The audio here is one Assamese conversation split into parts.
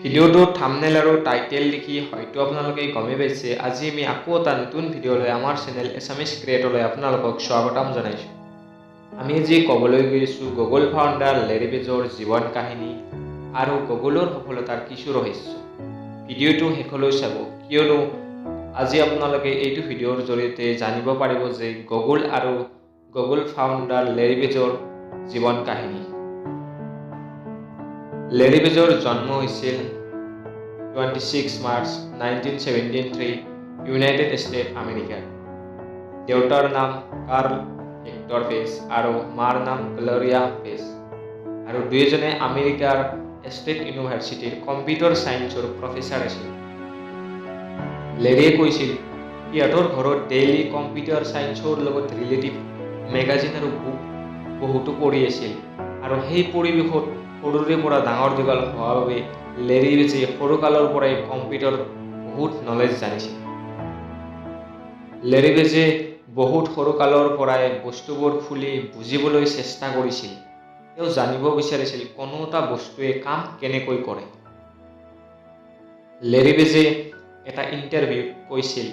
ভিডিঅ'টোৰ থাম্বনেইল আৰু টাইটেল দেখি হয়তো আপোনালোকে গমেই পাইছে, আজি আমি আকৌ এটা নতুন ভিডিঅ' লৈ আমাৰ চেনেল এছামিছ ক্ৰিয়েটলৈ আপোনালোকক স্বাগতম জনাইছোঁ। আমি আজি ক'বলৈ গৈছোঁ গুগল ফাউণ্ডাৰ লেৰী পেজৰ জীৱন কাহিনী আৰু গুগলৰ সফলতাৰ কিছু ৰহস্য। ভিডিঅ'টো শেষলৈ চাব, কিয়নো আজি আপোনালোকে এইটো ভিডিঅ'ৰ জৰিয়তে জানিব পাৰিব যে গুগল আৰু গুগল ফাউণ্ডাৰ লেৰী পেজৰ জীৱন কাহিনী। লেৰী পেজৰ জন্ম হৈছিল 26 March 1973, United state আমেৰিকাত। দেউতাৰ নাম কাৰ্ল হেক্টৰ পেজ আৰু মাৰ নাম গ্লৰিয়া পেজ আৰু দুয়োজনে আমেৰিকাৰ ষ্টেট ইউনিভাৰ্চিটিৰ কম্পিউটাৰ ছায়েন্সৰ প্ৰফেচাৰ আছিল। লেৰীয়ে কৈছিল, সিহঁতৰ ঘৰত ডেইলি কম্পিউটাৰ ছায়েন্সৰ লগত ৰিলেটিভ মেগাজিন আৰু বুক বহুতো পঢ়ি আছিল আৰু সেই পৰিৱেশত সৰুৰে পৰা ডাঙৰ দীঘল হোৱাৰ বাবে লেৰী পেজে সৰুকালৰ পৰাই কম্পিউটাৰত বহুত নলেজ জানিছিল। লেৰী পেজে বহুত সৰুকালৰ পৰাই বস্তুবোৰ খুলি বুজিবলৈ চেষ্টা কৰিছিল। তেওঁ জানিব বিচাৰিছিল কোনো এটা বস্তুৱে কাম কেনেকৈ কৰে। লেৰী পেজে এটা ইণ্টাৰভিউত কৈছিল,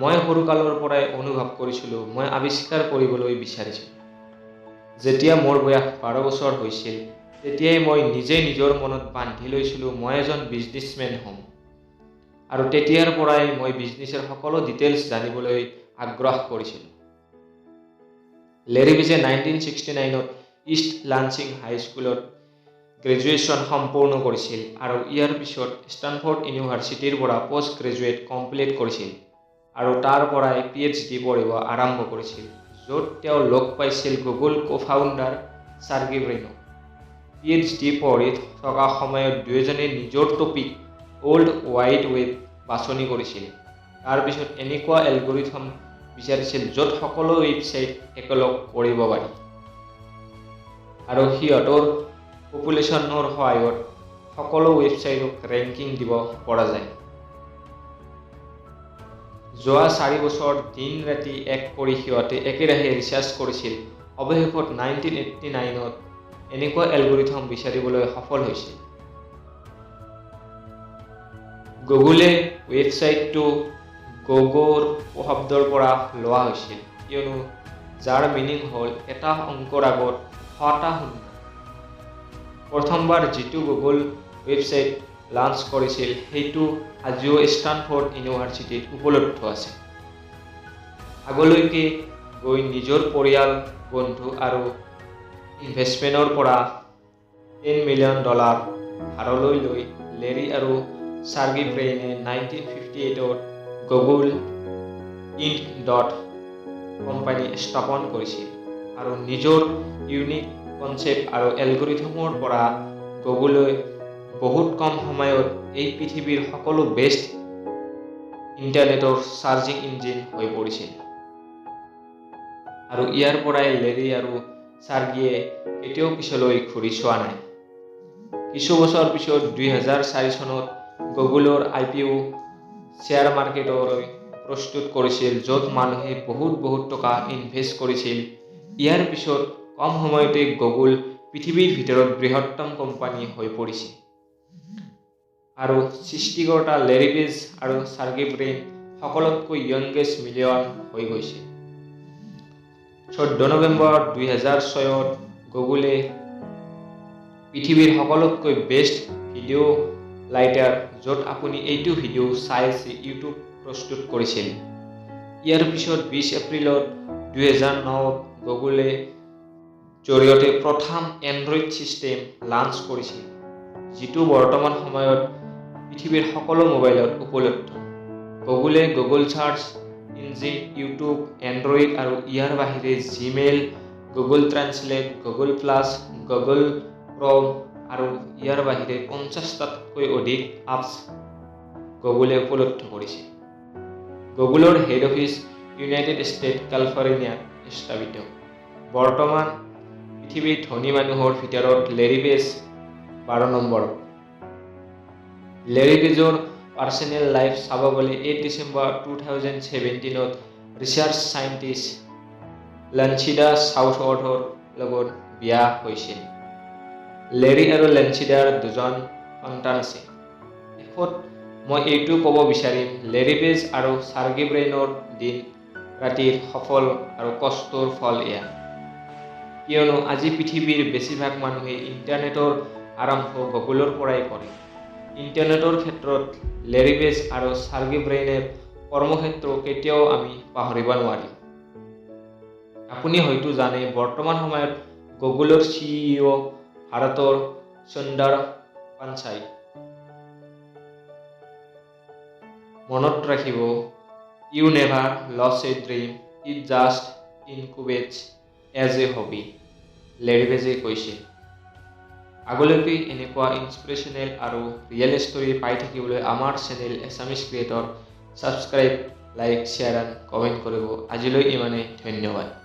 "মই সৰুকালৰ পৰাই অনুভৱ কৰিছিলোঁ, মই আৱিষ্কাৰ কৰিবলৈ বিচাৰিছিলোঁ। যেতিয়া মোৰ বয়স 12 বছৰ হৈছিল, তেতিয়াই মই নিজেই নিজৰ মনত বান্ধি লৈছিলোঁ মই এজন বিজনেছমেন হ'ম আৰু তেতিয়াৰ পৰাই মই বিজনেছৰ সকলো ডিটেইলছ জানিবলৈ আগ্ৰহ কৰিছিলোঁ।" লেৰী পেজে 1969ত ইষ্ট লানছিং হাইস্কুলত গ্ৰেজুৱেশ্যন সম্পূৰ্ণ কৰিছিল আৰু ইয়াৰ পিছত ষ্টানফৰ্ড ইউনিভাৰ্চিটিৰ পৰা পষ্ট গ্ৰেজুৱেট কমপ্লিট কৰিছিল আৰু তাৰ পৰাই পিএইচডি পঢ়িব আৰম্ভ কৰিছিল, য'ত তেওঁ লগ পাইছিল গুগল কো-ফাউণ্ডাৰ চাৰ্গি ব্ৰিনক। পিএইচডি পঢ়ি থকা সময়ত দুয়োজনে নিজৰ টপিক ৱৰ্ল্ড ৱাইড ৱেব বাছনি কৰিছিল। তাৰপিছত এনেকুৱা এলগৰিথম বিচাৰিছিল য'ত সকলো ৱেবছাইট একেলগ কৰিব পাৰি আৰু সিহঁতৰ পপুলেশ্যনৰ সহায়ত সকলো ৱেবছাইটক ৰেংকিং দিব পৰা যায়। যোৱা 4 বছৰ দিন ৰাতি এক কৰি সিহঁতে একেৰাহে ৰিচাৰ্চ কৰিছিল। অৱশেষত 1989ত এনেকুৱা এলগৰিথম বিচাৰিবলৈ সফল হৈছিল। গুগলে ৱেবছাইটটো গ'গ'ৰ শব্দৰ পৰা লোৱা হৈছিল, কিয়নো যাৰ মিনিং হ'ল এটা অংকৰ আগত 100টা শূন্য। প্ৰথমবাৰ যিটো গুগল ৱেবছাইট লাঞ্চ কৰিছিল, সেইটো আজিও ষ্টানফৰ্ড ইউনিভাৰ্চিটিত উপলব্ধ আছে। আগলৈকে গৈ নিজৰ পৰিয়াল, বন্ধু আৰু ইনভেষ্টমেণ্টৰ পৰা $10 মিলিয়ন ধাৰলৈ লৈ লেৰী আৰু চাৰ্গি ব্ৰেইনে 1958ত গুগল ইনক ডট কোম্পানী স্থাপন কৰিছিল আৰু নিজৰ ইউনিক কনচেপ্ট আৰু এলগৰিথমৰ পৰা গুগলে বহুত কম সময়ত এই পৃথিৱীৰ সকলো বেষ্ট ইণ্টাৰনেটৰ চাৰ্চিং ইঞ্জিন হৈ পৰিছিল। আৰু ইয়াৰ পৰাই লেৰী আৰু চাৰ্গিয়ে কেতিয়াও পিছলৈ ঘূৰি চোৱা নাই। কিছু বছৰ পিছত 2004 চনত গুগলৰ আইপিঅ' শ্বেয়াৰ মাৰ্কেটলৈ প্ৰস্তুত কৰিছিল, য'ত মানুহে বহুত বহুত টকা ইনভেষ্ট কৰিছিল। ইয়াৰ পিছত কম সময়তে গুগল পৃথিৱীৰ ভিতৰত বৃহত্তম কোম্পানী হৈ পৰিছে আৰু সৃষ্টিকৰ্তা লেৰী পেজ আৰু চাৰ্গি ব্ৰেইন সকলোতকৈ য়ংগেষ্ট মিলিয়ন হৈ গৈছে। 14 নৱেম্বৰ 2006ত গুগলে পৃথিৱীৰ সকলোতকৈ বেষ্ট ভিডিঅ' লাইটাৰ, য'ত আপুনি এইটো ভিডিঅ' চাই আছে, ইউটিউব প্ৰস্তুত কৰিছিল। ইয়াৰ পিছত 20 এপ্ৰিলত 2009ত গুগলে জৰিয়তে প্ৰথম এণ্ড্ৰইড ছিষ্টেম লাঞ্চ কৰিছিল, যিটো বৰ্তমান সময়ত পৃথিৱীৰ সকলো মোবাইলত উপলব্ধ। গুগলে Google search engine, YouTube, Android আৰু ইয়াৰ বাহিৰে Gmail, Google translate, Google plus, Google ক্ৰম আৰু ইয়াৰ বাহিৰে 50টাতকৈ অধিক এপছ গুগলে উপলব্ধ কৰিছে। গুগলৰ হেড অফিচ ইউনাইটেড ষ্টেট কেলিফৰ্ণিয়াত স্থাপিত। বৰ্তমান পৃথিৱীৰ ধনী মানুহৰ ভিতৰত লেৰী পেজ 12 নম্বৰত। লেৰী পেজৰ পাৰ্চনেল লাইফ চাব গ'লে 8 ডিচেম্বৰ 2017ত ৰিচাৰ্চ চাইণ্টিষ্ট লেঞ্চিডা চাউথৱৰ্থৰ লগত বিয়া হৈছিল। লেৰী আৰু লেঞ্চিডাৰ দুজন সন্তান আছে। শেষত মই এইটো ক'ব বিচাৰিম, লেৰী পেজ আৰু চাৰ্গি ব্ৰেইনৰ দিন ৰাতিৰ সফল আৰু কষ্টৰ ফল এয়া। কিয়নো আজি পৃথিৱীৰ বেছিভাগ মানুহে ইণ্টাৰনেটৰ আৰম্ভ গুগলৰ পৰাই কৰে। ইণ্টাৰনেটৰ ক্ষেত্ৰত লেৰী পেজ আৰু চাৰ্গি ব্ৰেইনৰ কৰ্মক্ষেত্ৰ কেতিয়াও আমি পাহৰিব নোৱাৰিম। আপুনি হয়তো জানে, বৰ্তমান সময়ত গুগলৰ চিইঅ' ভাৰতৰ সুন্দৰ পিচাই। মনত ৰাখিব, you never lose a dream, it just incubates as a hobby, Larry পেজে কৈছিল। আগলৈকে এনেকুৱা ইনস্পিৰেশ্যনেল আৰু ৰিয়েল ষ্টৰী পাই থাকিবলৈ আমাৰ channel Assamese creator subscribe, like, share and comment কৰিব। আজিলৈ ইমানেই, ধন্যবাদ।